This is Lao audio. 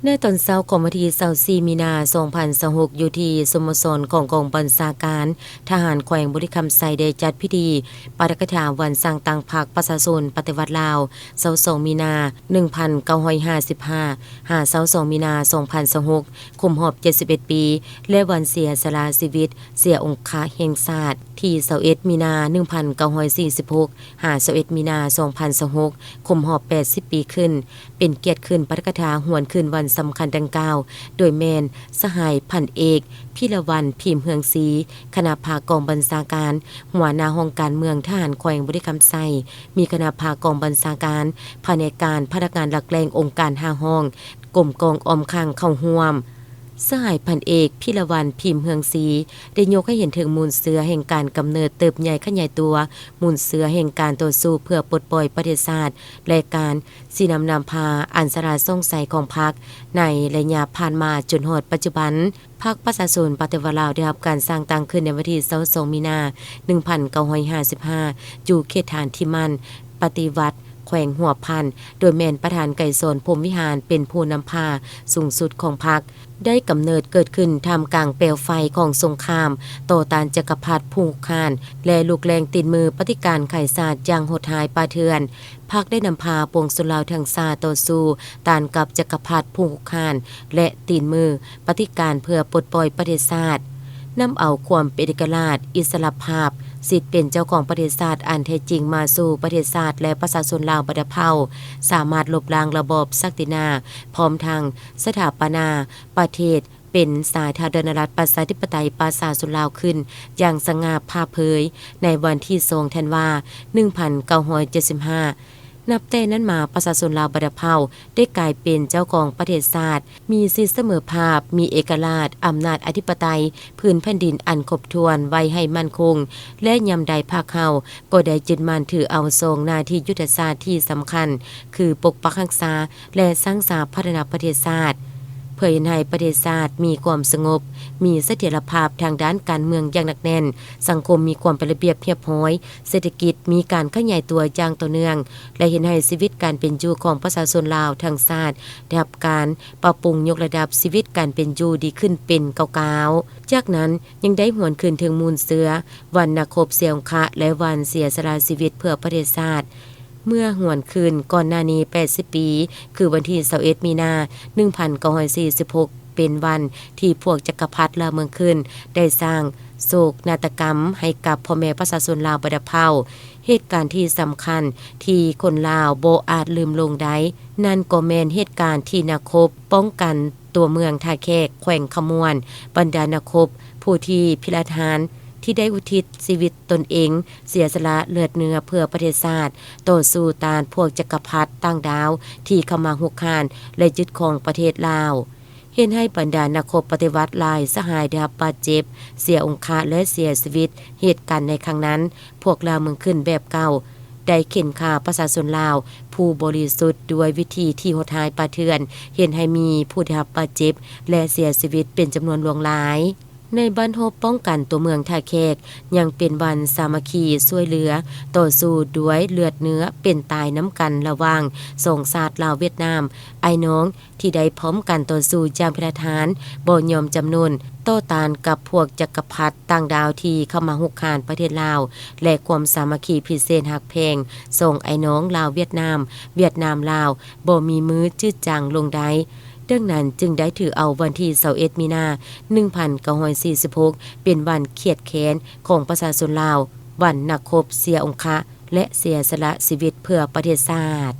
ໃນຕອນເຊົ້າຂອງວັນທີຊາວສີ່ ມີນາ ສອງພັນຊາວຫົກ ຢູ່ທີ່ສະໂມສອນຂອງກອງບັນຊາການທະຫານແຂວງບໍລິຄຳໄຊ ໄດ້ຈັດພິທີປາຖະກະຖາວັນສ້າງຕັ້ງພັກປະຊາຊົນປະຕິວັດລາວ ຊາວສອງ ມີນາ ໜຶ່ງພັນເກົ້າຮ້ອຍຫ້າສິບຫ້າ ຫາ ຊາວສອງ ມີນາ ສອງພັນຊາວຫົກ ຄົບຮອບ ເຈັດສິບເອັດ ປີ ແລະ ວັນເສຍສະຫຼະຊີວິດເສຍອົງຄະແຫ່ງຊາດ ທີຊາວເອັດ ມີນາ ໜຶ່ງພັນເກົ້າຮ້ອຍສີ່ສິບຫົກ ຫາ ຊາວເອັດ ມີນາ ສອງພັນຊາວຫົກ ຄົບຮອບ ແປດສິບ ປີຂຶ້ນ ເປັນກຽດຂຶ້ນປາຖະກະຖາຫວນຄືນວັນສຳຄັນດັ່ງກ່າວ ໂດຍແມ່ນສະຫາຍພັນເອກ ພິລະວັນ ພິມເຮືອງສີ ຄະນະພາກອງບັນຊາການ ຫົວໜ້າຫ້ອງການເມືອງທະຫານແຂວງບໍລິຄຳໄຊ, ມີຄະນະພາກອງບັນຊາການ, ພະແນກການ, ພະນັກງານຫຼັກແຫຼ່ງ, ອົງການຫ້າຫ້ອງ, ກົມກອງອອມຄັງເຂົ້າຮ່ວມ. ສະຫາຍພັນເອກ ພິລະວັນ ພິມເຮືອງສີ ໄດ້ຍົກໃຫ້ເຫັນເຖິງມູນເຊື້ອແຫ່ງການກຳເນີດເຕີບໃຫຍ່ຂະຫຍາຍຕົວ, ມູນເຊື້ອແຫ່ງການຕໍ່ສູ້ເພື່ອປົດປ່ອຍປະເທດຊາດ ແລະ ການຊີ້ນຳນຳພາອັນສະຫຼາດສ່ອງໃສຂອງພັກໃນໄລຍະຜ່ານມາຈົນຮອດປັດຈຸບັນ. ພັກປະຊາຊົນປະຕິວັດລາວໄດ້ຮັບການສ້າງຕັ້ງຂຶ້ນໃນວັນທີຊາວສອງ ມີນາ ໜຶ່ງພັນເກົ້າຮ້ອຍຫ້າສິບຫ້າ ຢູ່ເຂດຖານທີ່ໝັ້ນປະຕິວັດ ແຂວງຫົວພັນ ໂດຍແມ່ນປະທານໄກສອນ ພົມວິຫານ ເປັນຜູ້ນຳພາສູງສຸດຂອງພັກ ໄດ້ກຳເນີດເກີດຂຶ້ນທ່າມກາງເປວໄຟຂອງສົງຄາມຕໍ່ຕ້ານຈັກກະພັດຜູ້ຮຸກຮານ ແລະ ລຸກແລ້ງຕີນມືປະຕິການຂາຍຊາດຢ່າງໂຫດຮ້າຍປ່າເຖື່ອນ. ພັກໄດ້ນຳພາປວງຊົນລາວທັງຊາດຕໍ່ສູ້ຕ້ານກັບຈັກກະພັດຜູ້ຮຸກຮານ ແລະ ຕີນມືປະຕິການເພື່ອປົດປ່ອຍປະເທດຊາດ, ນຳເອົາຄວາມເປັນເອກະລາດ, ອິດສະຫຼະພາບ, ສິດເປັນເຈົ້າຂອງປະເທດຊາດອັນແທ້ຈິງມາສູ່ປະເທດຊາດ ແລະ ປະຊາຊົນລາວບັນດາເຜົ່າ, ສາມາດລົບລ້າງລະບອບສັກດິນາ, ພ້ອມທັງສະຖາປະນາປະເທດ ເປັນສາທາລະນະລັດປະຊາທິປະໄຕປະຊາຊົນລາວຂຶ້ນຢ່າງສະຫງ່າຜ່າເຜີຍໃນວັນທີສອງ ທັນວາ ໜຶ່ງພັນເກົ້າຮ້ອຍເຈັດສິບຫ້າ. ນັບແຕ່ນັ້ນມາ ປະຊາຊົນລາວບັນດາເຜົ່າໄດ້ກາຍເປັນເຈົ້າຂອງປະເທດຊາດ, ມີສິດສະເໝີພາບ, ມີເອກະລາດ, ອຳນາດອະທິປະໄຕ, ພື້ນແຜ່ນດິນອັນຄົບຖ້ວນໄວ້ໃຫ້ໝັ້ນຄົງ ແລະ ຍາມໃດພາກເຮົາກໍໄດ້ຍຶດໝັ້ນຖືເອົາສອງໜ້າທີ່ຍຸດທະສາດທີ່ສຳຄັນ ຄືປົກປັກຮັກສາ ແລະ ສ້າງສາພັດທະນາປະເທດຊາດ ເພື່ອເຮັດໃຫ້ປະເທດຊາດມີຄວາມສະຫງົບ, ມີສະຖຽນລະພາບທາງດ້ານການເມືອງຢ່າງໜັກແໜ້ນ, ສັງຄົມມີຄວາມເປັນລະບຽບຮຽບຮ້ອຍ, ເສດຖະກິດມີການຂະຫຍາຍຕົວຢ່າງຕໍ່ເນື່ອງ ແລະ ເຮັດໃຫ້ຊີວິດການເປັນຢູ່ຂອງປະຊາຊົນລາວທັງຊາດໄດ້ຮັບການປັບປຸງຍົກລະດັບຊີວິດການເປັນຢູ່ດີຂຶ້ນເປັນກ້າວໆ. ຈາກນັ້ນຍັງໄດ້ຫວນຄືນເຖິງມູນເຊື້ອ ວັນນັກຮົບເສຍອົງຄະ ແລະ ວັນເສຍສະຫຼະຊີວິດເພື່ອປະເທດຊາດ ເມື່ອຫວນຄືນກ່ອນໜ້ານີ້ແປດສິບປີ ຄືວັນທີຊາວເອັດ ມີນາ ໜຶ່ງພັນເກົ້າຮ້ອຍສີ່ສິບຫົກ ເປັນວັນທີ່ພວກຈັກກະພັດລ່າເມືອງຂຶ້ນ ໄດ້ສ້າງໂສກນາດຕະກຳໃຫ້ກັບພໍ່ແມ່ປະຊາຊົນລາວບັນດາເຜົ່າ. ເຫດການທີ່ສຳຄັນທີ່ຄົນລາວບໍ່ອາດລືມລົງໄດ້ ນັ້ນກໍແມ່ນເຫດການທີ່ນັກຮົບປ້ອງກັນຕົວເມືອງທ່າແຂກ ແຂວງຄຳມ່ວນ, ບັນດານັກຮົບຜູ້ທີ່ພິລະທານ ທີ່ໄດ້ອຸທິດຊີວິດຕົນເອງ ເສຍສະຫຼະເລືອດເນື້ອເພື່ອປະເທດຊາດ, ຕໍ່ສູ້ຕ້ານພວກຈັກກະພັດຕ່າງດາວທີ່ເຂົ້າມາຮຸກຮານ ແລະ ຍຶດຄອງປະເທດລາວ, ເຮັດໃຫ້ບັນດານັກຮົບປະຕິວັດຫຼາຍສະຫາຍໄດ້ຮັບບາດເຈັບ, ເສຍອົງຄະ ແລະ ເສຍຊີວິດ. ເຫດການໃນຄັ້ງນັ້ນ, ພວກລ່າເມືອງຂຶ້ນແບບເກົ່າ ໄດ້ເຂັ່ນຂ້າປະຊາຊົນລາວຜູ້ບໍລິສຸດດ້ວຍວິທີທີ່ໂຫດຮ້າຍປ່າເຖື່ອນ, ເຮັດໃຫ້ມີຜູ້ໄດ້ຮັບບາດເຈັບ ແລະ ເສຍຊີວິດເປັນຈຳນວນຫຼວງຫຼາຍ. ໃນບັ້ນຮົບປ້ອງກັນຕົວເມືອງທ່າແຂກ ຍັງເປັນວັນສາມັກຄີຊ່ວຍເຫຼືອຕໍ່ສູ້ດ້ວຍເລືອດເນື້ອເປັນຕາຍນຳກັນລະຫວ່າງສອງຊາດລາວຫວຽດນາມ, ອ້າຍນ້ອງທີ່ໄດ້ພ້ອມກັນຕໍ່ສູ້ຢ່າງພິລະທານ, ບໍ່ຍອມຈຳນົນຕໍ່ຕ້ານກັບພວກຈັກກະພັດຕ່າງດາວທີ່ເຂົ້າມາຮຸກຮານປະເທດລາວ ແລະ ຄວາມສາມັກຄີພິເສດຮັກແພງສອງອ້າຍນ້ອງລາວຫວຽດນາມ, ຫວຽດນາມລາວ ບໍ່ມີມື້ຈືດຈາງລົງໄດ້. ດັ່ງນັ້ນຈຶ່ງໄດ້ຖືເອົາວັນທີຊາວເອັດ ມີນາ ໜຶ່ງພັນເກົ້າຮ້ອຍສີ່ສິບຫົກ ເປັນວັນຄຽດແຄ້ນຂອງປະຊາຊົນລາວ, ວັນນັກຮົບເສຍອົງຄະ ແລະ ເສຍສະຫຼະຊີວິດເພື່ອປະເທດຊາດ.